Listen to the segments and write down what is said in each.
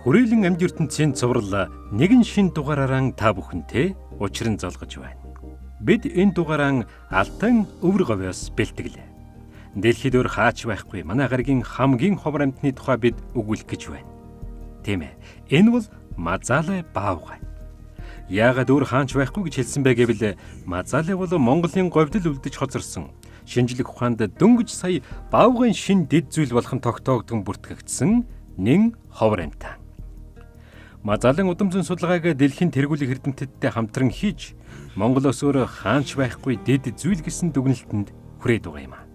Хүрээлэн амьд ертөнцийн цуврал нэгэн шин дугаараараа та бүхэнтэй учран золгож байна. Бид энэ дугаараа Алтан өвөр говьоос бэлтгэлээ. Дэлхийд өөр хаач байхгүй манай гарагийн хамгийн ховор амьтны тухай бид өгүүлэх гэж байна. Тийм ээ. Энэ бол Мазалай баавгай. Яагаад өөр хаанч байхгүй гэж хэлсэн бэ гэвэл Мазалай бол Монголын говьд л үлдэж хоцорсон. Шинжлэх ухаанд дөнгөж сая баавгайн шин дэд зүйл болох нь тогтоогдсон бүртгэгдсэн нэн ховор амьтан. Мазалын удам зүйн судалгааг дэлхийн тэргүүлэх эрдэмтдтэй хамтран хийж Монголоос өөр хаанч байхгүй дэд зүйл гэсэн дүгнэлтэнд хүрээд байгаа юм а.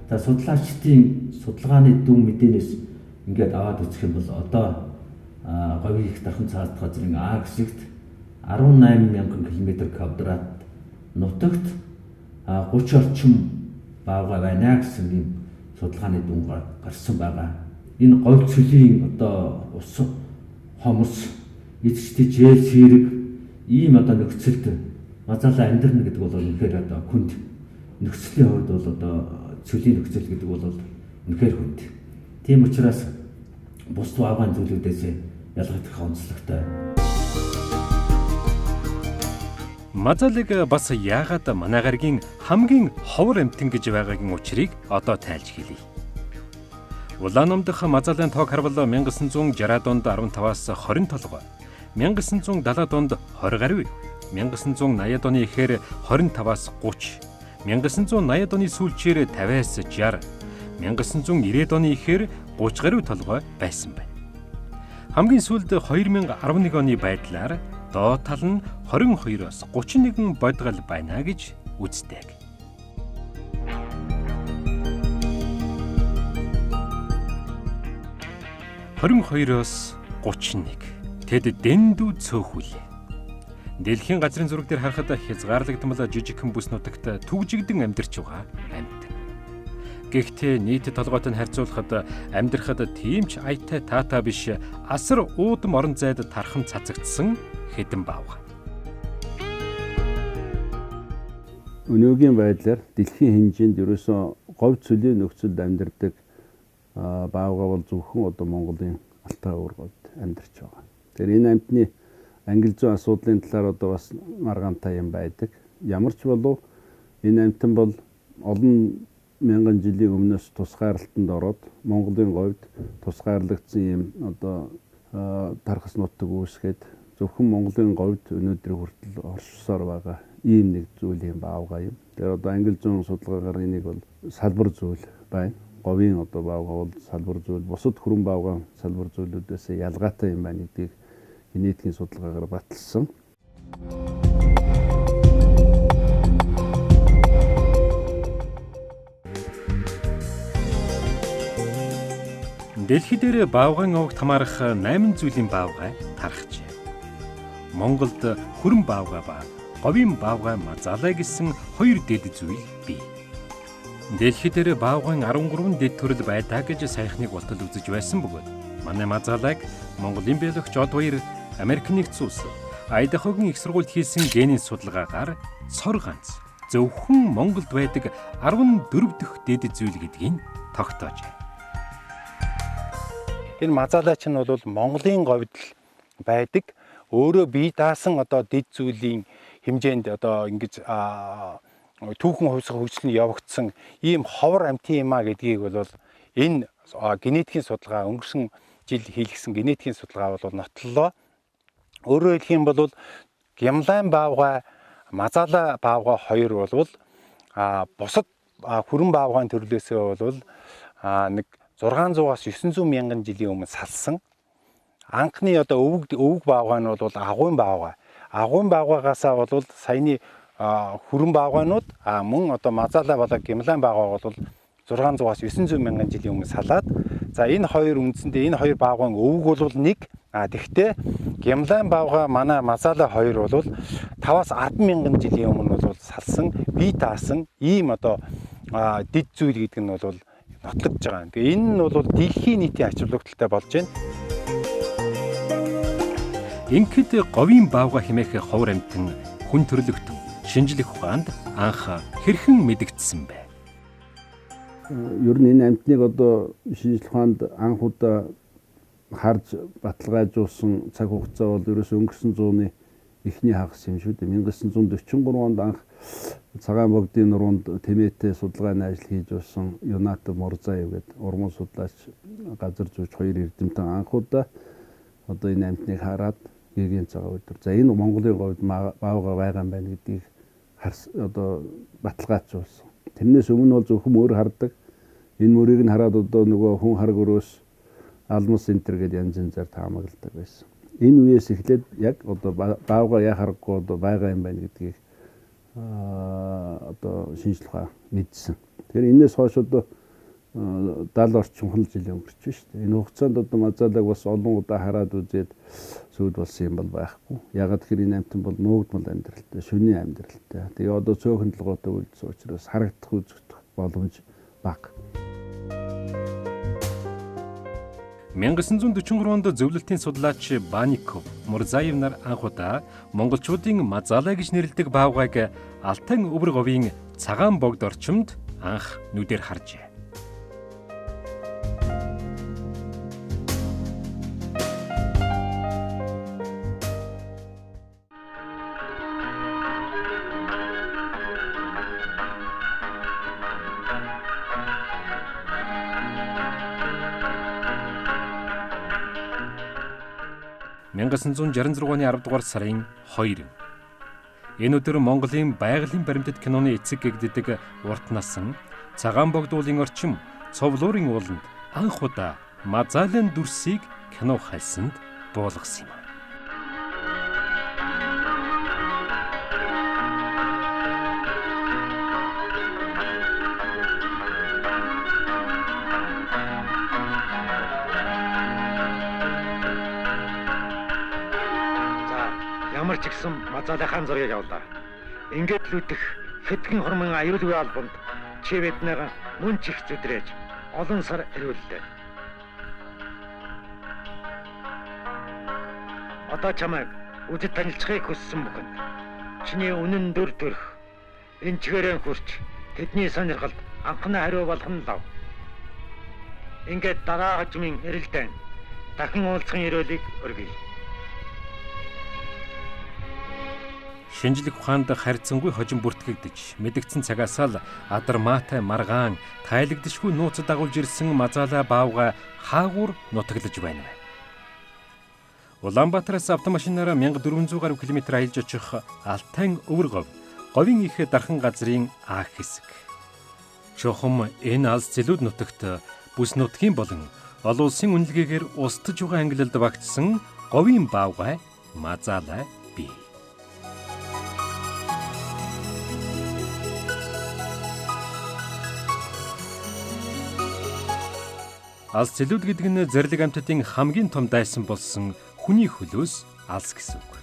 За судлаачдын судалгааны дүн мэдээнээс ингээд аваад үзэх юм бол одоо говийн их дархан цаазд газрын А хэсэгт 18 мянган км квадрат нутагт 30 орчим баавгай байна гэсэн ийм судалгааны дүн гарсан байгаа. Энэ говь цөлийн одоо ус хомос эзэгчтэй жээл сэрэг ийм одоо нөхцөлд мазаалаа амьдрна гэдэг бол үнэхээр одоо хүнд нөхцөлийн хувьд бол одоо цөлийн нөхцөл гэдэг бол үнэхээр хүнд. Тийм учраас бус баавгайн зүйлүүдээс ялгагдах онцлогтой. Мазалыг бас яагаад манай гарагийн хамгийн ховор амьтан гэж байгаагийн учрыг одоо тайлж хэлье. Улаан номдох Мазалын тоог харвал 1960-ад онд 15-аас 20 толгой, 1970-ад онд 20 гаруй, 1980-ад оны эхээр 25-аас 30, 1980-ад оны сүүлчээр 50-аас 60, 1990-ад оны эхээр 30 гаруй толгой байсан байна. Хамгийн сүүлд 2011 оны байдлаар доод тал нь 22-оос 31 бодгал байна гэж үздэг. 22-оос 31. Тэд дэндүү цөөхүлээ. Дэлхийн газрын зураг дээр харахад хязгаарлагдмал жижигхэн бүс нутагт түгжигдэн амьдарч байгаа амьтан. Гэхдээ нийт толгойтой нь харьцуулахад амьдрахад тийм ч аятай таатай биш асар уудам орон зайд тархан цацагдсан хэдэн баавгай. Өнөөгийн байдлаар дэлхийн хэмжээнд ерөөсөө говь цөлийн нөхцөлд амьдардаг баавгай бол зөвхөн одоо Монголын Алтай өвөр говьд амьдарч байгаа. Тэгэхээр энэ амьтны ангил зүйн асуудлын талаар одоо бас маргаантай юм байдаг. Ямар ч болов энэ амьтан бол олон мянган жилийн өмнөөс тусгаарлалтанд ороод Монголын говьд тусгаарлагдсан юм одоо тархас нутаг үүсгээд зөвхөн Монголын говьд өнөөдөр хүртэл оршсоор байгаа ийм нэг зүйл юм баавгай юм. Тэгэхээр одоо ангил зүйн судалгаагаар энийг бол салбар зүйл байна. Говийн одоо баавгай бол салбар зүйл, бусад хүрэн баавгай салбар зүйлүүдээс ялгаатай юм байна гэдгийг генетикийн судалгаагаар баталсан. Дэлхий дээр баавгайн овогт хамаарах 8 зүйлийн баавгай тархжээ. Монголд хүрэн баавгай ба говийн баавгай мазалай гэсэн хоёр дэд зүйл бий. Дэлхий дээр баавгайн 13 дэд төрөл байдаа гэж саяхныг болтол үзэж байсан бөгөөд манай мазалайг Монголын биологч Одваяр Америк нэгдсэн улс Айдахогийн их сургуульд хийсэн генийн судалгаагаар цор ганц зөвхөн Монголд байдаг 14 дэх дэд зүйл гэдгийг тогтоожээ. Энэ мазалай чинь бол Монголын говьд л байдаг. Өөрөө бие даасан одоо дэд зүйлийн хэмжээнд одоо ингэж түүхэн хувьсгал хөгжил нь явагдсан ийм ховор амьтан юм а гэдгийг бол энэ генетикийн судалгаа өнгөрсөн жил хийлгэсэн генетикийн судалгаа бол нотлолоо. Өөрөөр хэлэх юм бол гямлайн баавгай, мазалай баавгай хоёр бол бусад хүрэн баавгайн төрлөөсөө бол нэг 600-аас 900 мянган жилийн өмнө салсан. Анхны одоо өвөг баавгай нь бол агуйн баавгай. Агуйн баавгайгаасаа бол саяны хүрэн баавгайнууд мөн одоо мазалай болоо гямлайн баавгай бол 600-аас 900 мянган жилийн өмнө салаад, за энэ хоёр үндсэндээ энэ хоёр баавгайн өвөг бол нэг. Тэгвэл гямлайн баавгай манай мазалай хоёр бол 5-аас 10 мянган жилийн өмнө бол салсан, бие даасан ийм одоо дэд зүйл гэдэг нь бол нотлогдож байгаа юм. Тэгээ энэ нь бол дэлхийн нийтийн ач холбогдолтой болж байна. Ингээд говийн баавгай хэмээх ховор амьтан хүн төрлөختөн шинжлэх ухаанд анх хэрхэн мэдэгдсэн бэ? Ер нь энэ амьтныг одоо шинжлэх ухаанд анх удаа харж баталгаажуулсан цаг хугацаа бол ерөөсөө өнгөрсөн зууны эхний хагас юм шүү дээ. 1943 онд анх Цагаан богдын нуруунд тэмээтэй судалгааны ажил хийж байсан Юнат Мурзаев гэдэг урмын судлаач газар зүйч хоёр эрдэмтэн анх удаа одоо энэ амьтныг хараад гэгээн цагаан өдөр. За энэ Монголын говьд баавгай байгаа юм байна гэдгийг одоо баталгаажуулсан. Тэрнээс өмнө бол зөвхөн мөр хардаг. Энэ мөрийг нь хараад одоо нөгөө хүн харг өрөөс алмас энтер гэдээ янз янзаар таамагладаг байсан. Энэ үеэс эхлээд яг одоо баавгай яа харахгүй одоо байгаа юм байна гэдгийг одоо шинжлэх ухаан мэдсэн. Тэгэхээр энэс хойш одоо 70 орчим жил өнгөрч шүү дээ. Энэ хугацаанд одоо мазаалаг бас олон удаа хараад үзээд сүйд болсон юм бол байхгүй. Ягаад гэхээр энэ амьтан бол нуугдмал амьдралтай, шөнийн амьдралтай. Тэгээ одоо цөөхөн толгойтой үлдсэн учраас харагдах үзэгдэх боломж бага. 1943 онд зөвлөлтийн судлаач Баников Мурзаев нар анх удаа монголчуудын мазаалай гэж нэрлэдэг баавгайг Алтан өвөр говийн цагаан богд орчимд анх нүдээр харжээ. «1966 оны 10 дугаар сарын 2. Энэ өдөр Монголын байгалийн баримтат киноны эцэг гэгддэг урт насан Цагаан богд уулын орчим Цовлуурын ууланд анх удаа мазаалын дүрсийг кино хальсанд буулгасан юм. Ямар ч ихсэн мазаалынхаа зургийг авлаа. Ингээд л үдэх хэдхэн хормын аюулгүй албанд чи биднийг мөн ч их зүдрээж олон сар эрүүллээ. Одоо чамайг үдэд танилцахыг хүссэн бүхэнд чиний үнэн дүр төрх энэ чигээрэн хүрч тэдний сонирхолд анхны хариу болох нь лав. Ингээд дараа хожмын эрэлдэн дахин уулзахын ерөөлийг өргөе. Шинжлэх ухаанд харьцангуй хожим бүртгэгдэж, мэдэгдсэн цагаасаа л адармаатай маргаан, тайлагдшгүй нууц дагуулж ирсэн мазаалай баавгай хаагуур нутаглаж байна. Улаанбаатараас автомашинаараа 1400 гаруй километр аялж очих Алтан өвөр говь, говийн их дархан газрын А хэсэг. Чухам энэ алс зэлүүд нутагт бүс нутгийн болон олон улсын үнэлгээгээр устж байгаа ангилалд багтсан говийн баавгай мазаалай бий. Алс зэлүүд гэдэг нь зэрлэг амьтдын хамгийн том дайсан болсон хүний хөлөөс алс гэсэн үг.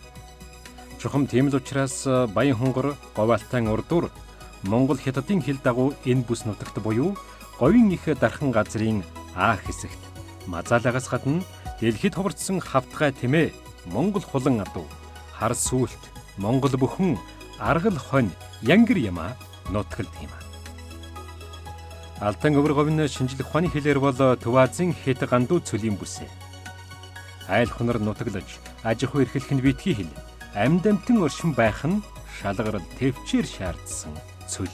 Чухам тийм л учраас Баян хонгор, Говь Алтан урдуур Монгол хятадын хил дагуу энэ бүс нутагт буюу говийн их дархан газрын А хэсэгт мазаалагаас гадна дэлхийд ховорцсон хавтгай тэмээ, Монгол хулан адуу, хар сүулт, Монгол бүхэн, аргал хонь, янгир ямаа нутгалдаг юм. Алтан өвөр говь нь шинжлэх ухааны хэлээр бол Төв Азийн хэт гандуу цөлийн бүсээ. Айл хунар нутаглаж, аж ахуй эрхлэх нь битгий хэл. Амьд амьтан оршин байх нь шалгарал төвчээр шаардсан цөл.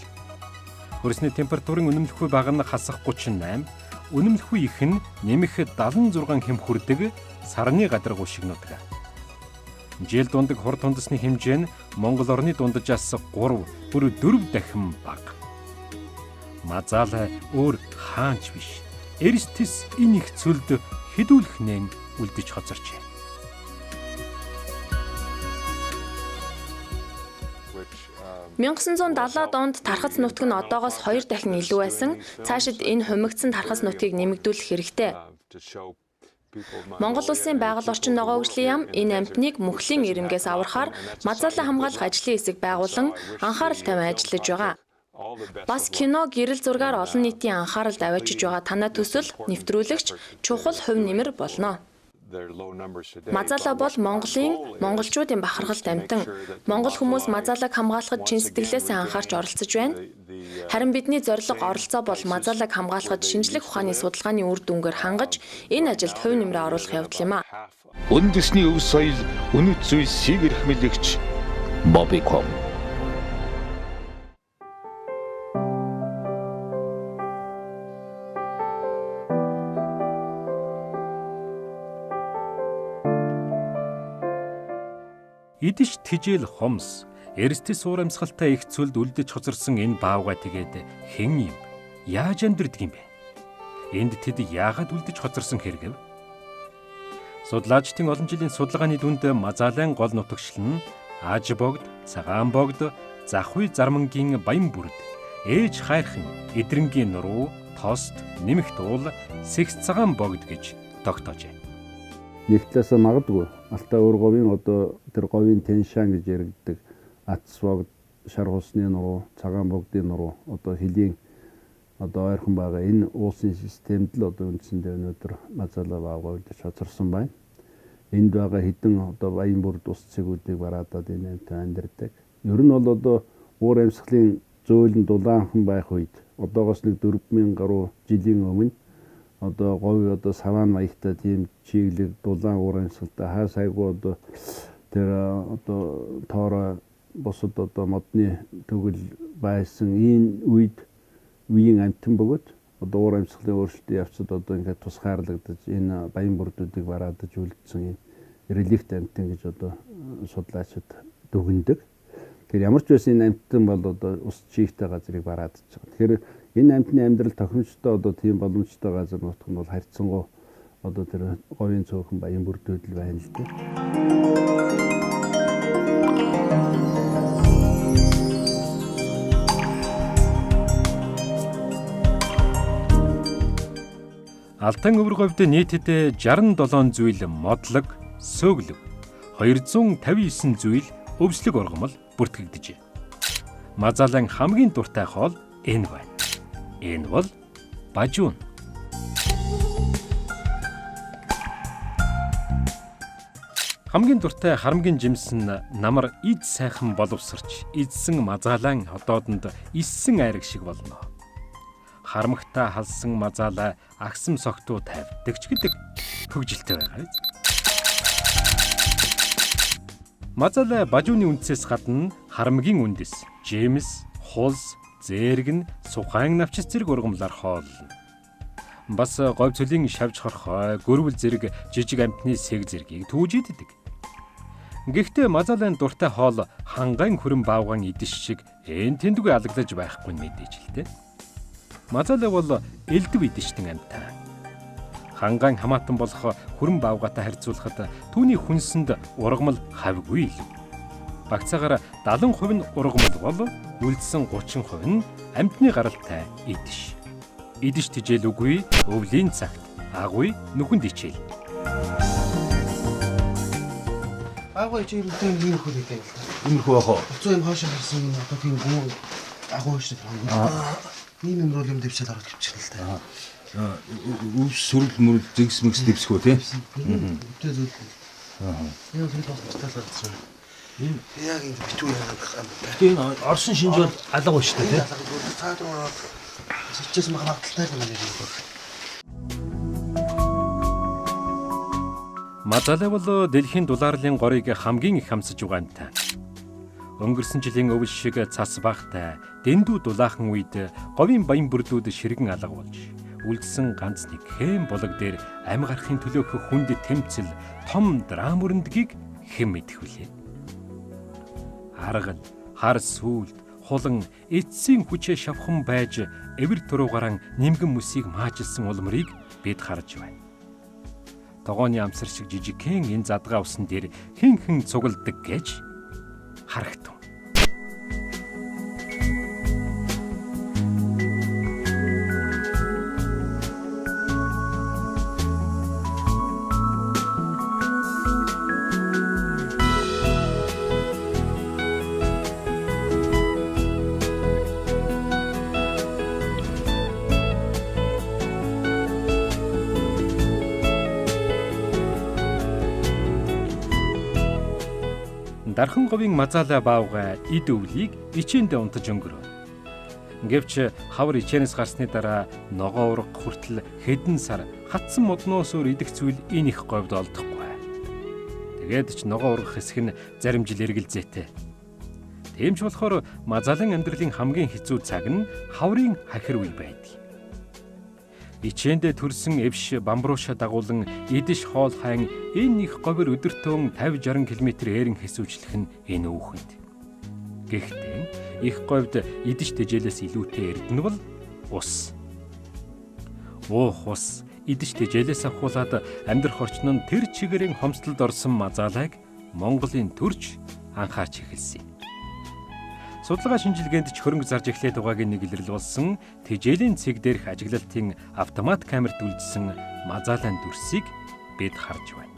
Хөрсний температурын үнэмлэхүй бага нь хасах 38, үнэмлэхүй их нь нэмэх 76 хэм хүрдэг сарны гадаргуу шиг нутаг. Жил дундаг хур тундасны хэмжээ нь Монгол орны дунджаас 3 бүр 4 дахин бага. Мазаалай өөр хаанч биш. Эрс тэс энэ их цөлд хэдүүлхнэн үлдэж хоцорчээ. Мянга 1970-аад онд тархац нутаг нь одоогоос 2 дахин илүү байсан. Цаашид энэ хумигдсан тархац нутгийг нэмэгдүүлэх хэрэгтэй. Монгол улсын байгаль орчин ногоо хөгжлийн яам энэ амьтныг мөхлийн ирэмгээс аврахаар мазаалай хамгаалах ажлын хэсэг байгуулан анхаарал тавиан ажиллаж байгаа. Бас кино гэрэл зургаар олон нийтийн анхааралд аваачиж байгаа танай төсөл нэвтрүүлэгч чухал хувь нэмэр болно. Мазаалаа бол Монголын, монголчуудын бахархалт амьтан. Монгол хүмүүс мазаалааг хамгаалахад чин сэтгэлээсээ анхаарч оролцож байна. Харин бидний зорилго оролцоо бол мазаалааг хамгаалахад шинжлэх ухааны судалгааны үр дүнгээр хангаж энэ ажилд хувь нэмрээ оруулах явдал юм а. Үндэсний өв соёл, үнэт зүйлсийг эрхмэлэгч Mobicom. Идэж тижэл хомс, эрсдэс уур амьсгалтай их цөлд үлдэж хоцорсон энэ баавгай тэгээд хэн юм? Яаж амьдрдаг юм бэ? Энд тэд яагаад үлдэж хоцорсон хэрэгв? Судлаачдын олон жилийн судалгааны дүнд мазаалайн гол нутагшил нь Аж богд, Цагаан богд, Захуй зармангийн баян бүрд, ээж хайрхан, эдрэнгийн нуруу, тост, нэмэгт уул, сэгс цагаан богд гэж тогтоожээ. Нэг талаасаа магадгүй Алтай уур говийн одоо тэр говийн Тэншан гэж яригддаг Атс богд, шар хусны нуруу, Цагаан богдын нуруу одоо хөлийн одоо ойрхон байгаа энэ уулсын системд л одоо үндсэндээ өнөөдөр мазаалаа баавгай үлдэж хоцорсон байна. Энд байгаа хэдэн одоо баян бүрд ус цэгүүдийг бараадаад энэ амьтан амьдардаг. Ер нь бол одоо уур амьсгалын зөөлөн дулаанхан байх үед одоогоос нэг 4000 гаруй жилийн өмнө одоо говь одоо саван маягтай тийм чиглэг дулаан уур амьсгалтай хаа сайгүй одоо тэр одоо тоорой бусад одоо модны төгөл байсан энэ үед үеийн амьтан бөгөөд одоо уур амьсгалын өөрчлөлтийн явцад одоо ингээд тусгаарлагдаж энэ баян бүрдүүдийг бараадаж үлдсэн энэ реликт амьтан гэж одоо судлаачид дүгнэдэг. Тэгэхээр ямар ч байсан энэ амьтан бол одоо ус чийгтэй газрыг бараадаж байгаа. Тэгэхээр энэ амьтны амьдрал тохиромжтой одоо тийм боломжтой газар нутг нь бол харьцангуй одоо тэр говийн цөөхөн баян бүрдүүд л байна л дээ. Алтан өвөр говьд нийтдээ 67 зүйл модлог, сөөглөг, 259 зүйл өвслөг ургамал бүртгэгджээ. Мазаалан хамгийн дуртай хоол энэ байна. Энэ бол бажуун. Хамгийн дуртай харамгийн жимс нь намар ид сайхан боловсарч, эдсэн мазаалан одоодонд иссэн айраг шиг болно. Харамгтай халсан мазаалаа агсам согтуу тавьдаг ч гэдэг хөгжилтэй байгаа биз. Мазаалаа бажууны үндсээс гадна харамгийн үндэс, жимс, хулс, зээргэн, сухайн навчис зэрэг ургамлаар хооллоно. Бас говь цөлийн шавж хорхой, гөрвөл зэрэг жижиг амьтны сэг зэргийг түүж иддэг. Гэхдээ мазаалайн дуртай хоол хангайн хүрэн баавгайн идэж шиг эн тэндгүй алагдаж байхгүй нь мэдээж л дээ. Мазаалай бол элдв идэжтэн амьтан. Хангаан хамаатан болох хүрэн баавгайтай харьцуулахад түүний хүнсэнд ургамал хавьгүй илүү. Багцаагаар 70% нь ургамал бол үлдсэн 30% нь амьтны гаралтай идэж. Идэж тижээлүгүй өвлийн цагт агуй нүхэнд ичээл. Баавгай чи юм тийм иймэрхүү гэдэг юм л да. Иймэрхүү яах вэ? Уцуу юм хоошоо харсан юм одоо тийм гүн агуу шүү дээ. Ийм юм руу юм дэвшэл ороод өвчихлээ л дээ. Өвс сүрэл мөрөл зэгс мэгс дэвсэх үү тий? Өвдөө зүйл. Яг тэр боломжтой л газар. Яг ингэ битүү яагаад гэх юм бэ? Гэтэ энэ орсон шинж бол алга байна шүү дээ тий? Алга бол цаад руу ороод сэтжсэн байх магадaltaй юм байна юм. Мазаалай бол дэлхийн дулаарлын горыг хамгийн их хамсаж байгаа амьтан. Өнгөрсөн жилийн өвөл шиг цас багтай, дэндүү дулаахан үед говийн баян бүрдүүд ширгэн алга болж, үлдсэн ганц нэг хэм булаг дээр ам гарахын төлөөх хүнд тэмцэл том драм өрөндгийг хэн мэдэх вүлээ? Аргал, хар сүулт, хулан эцсийн хүчээ шавхан байж эвэр туруугаран нимгэн мөсийг маажилсан улмрыг бид харж байна. Тогооны амсар шиг жижигхэн энэ задгаа усан дээр хэн хэн цугладаг гэж харагтун. Дархан говийн мазаалай баавгай эд өвлийг ичээндээ унтаж өнгөрөв. Гэвч хавар ичээнээс гарсны дараа ногоо урга хүртэл хэдэн сар хатсан модноос өөр идэх зүйл энэ их говьд олдохгүй. Тэгээд ч ногоо ургах хэсэг нь зарим жил эргэлзээтэй. Тийм ч болохоор мазаалын амьдралын хамгийн хэцүү цаг нь хаврын хахир үе байдаг. Ичээндээ төрсэн эвш бамбруушаа дагуулan идэж хоол хайн энэ их говьор өдөртөө 50-60 км эрен хэсүүчлэх нь энэ үүхэнд. Гэхдээ их говьд идэж тэжээлээс илүүтэй эрдэнэ бол ус. Уух ус идэж тэжээлээс авахуулаад амьдрах орчин нь тэр чигээрэн хомсдолд орсон мазаалайг Монголын төрч анхаарч эхэлсэн юм. Судалгаа шинжилгээнд ч хөрөнгө зарж эхлээд байгаагийн нэг илрэл болсон тэжээлийн цэг дээрх ажиглалтын автомат камерт үлдсэн мазаалайн дүрсийг бид харж байна.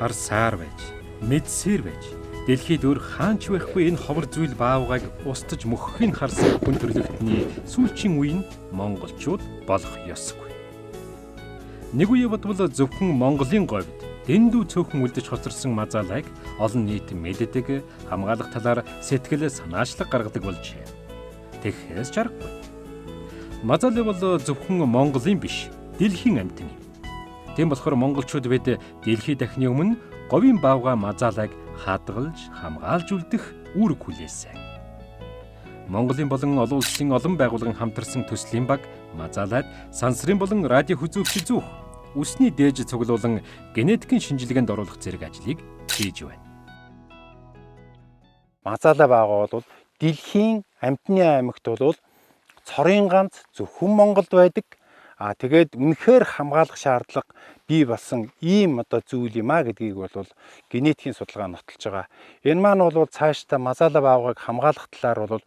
Хар саар байж, мэдсээр байж дэлхийд өөр хаанч байхгүй энэ ховор зүйл баавгайг устж мөхөхийг харсан хүн төрөлхтний сүүлчийн үе нь монголчууд болох ёсгүй. Нэг үе бодвол зөвхөн Монголын говьд дэндүү цөөхөн үлдэж хоцорсон мазаалайг олон нийт мэддэг, хамгаалах талаар сэтгэл санаачлаг гаргадаг болжээ. Тэгэхээс ч аргагүй. Мазаалай бол зөвхөн Монголын биш, дэлхийн амьтан юм. Тийм болохоор монголчууд бид дэлхий дахны өмнө говийн баавгай мазаалайг хадгалж, хамгаалж үлдэх үүрэг хүлээсэн. Монголын болон олон улсын олон байгууллагын хамтарсан төслийн баг мазаалайд сансрын болон радио хүзүүгч зүүх, үсний дээж цуглуулан генетикийн шинжилгээнд оруулах зэрэг ажлыг хийж байна. Мазаалай баавгай бол дэлхийн амьтны аймагт бол цорын ганц зөвхөн Монголд байдаг. А тэгээд үнэхээр хамгаалах шаардлага бий болсон ийм одоо зүйл юм а гэдгийг бол генетикийн судалгаа нотолж байгаа. Энэ маань бол цаашдаа мазаалай баавгайг хамгаалах талаар бол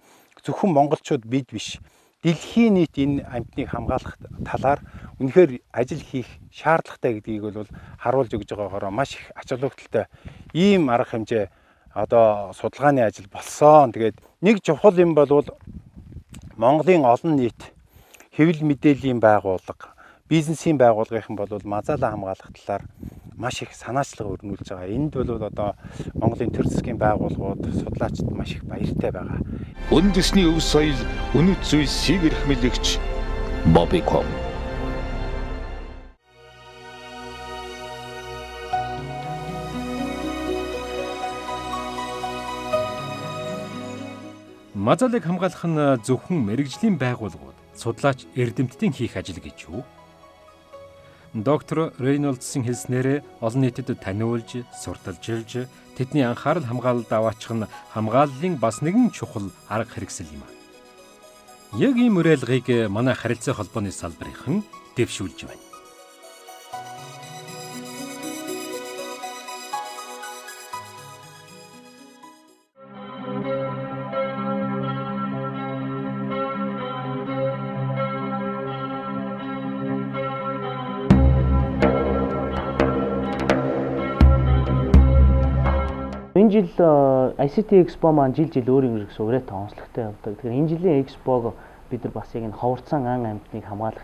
зөвхөн монголчууд бид биш, дэлхийн нийт энэ амьтныг хамгаалах талаар үнэхээр ажил хийх шаардлагатай гэдгийг бол харуулж өгж байгаагаараа маш их ач холбогдолтой ийм арга хэмжээ одоо судалгааны ажил болсон. Тэгээд нэг чухал юм бол Монголын олон нийт хэвлэл мэдээллийн байгууллага, бизнесийн байгууллагынхан бол мазаалай хамгаалах талаар маш их санаачлага өрнүүлж байгаа. Энд бол одоо Монголын төр засгийн байгууллагууд, судлаачид маш их баяртай байгаа. Үндэсний өв соёл, үнэт зүйлсийг эрхмэлэгч Mobicom. Мазаалайг хамгаалах нь зөвхөн мэргэжлийн байгууллагууд, судлаач эрдэмтдийн хийх ажил гэж юу? Доктор Рейнольдсын хэлснээр олон нийтэд таниулж, сурталчилж, тэдний анхаарал хамгаалалд аваачих нь хамгааллын бас нэгэн чухал арга хэрэгсэл юм. Яг ийм уриалгыг манай харилцаа холбооны салбарынхан дэвшүүлж байна. Энэ жил ICT Expo маань жил жил өөр ингэсэн уриатай онцлогтой явдаг. Тэгэхээр энэ жилийн Expo-г бид нар бас яг энэ ховорцсон ан амьтныг хамгаалах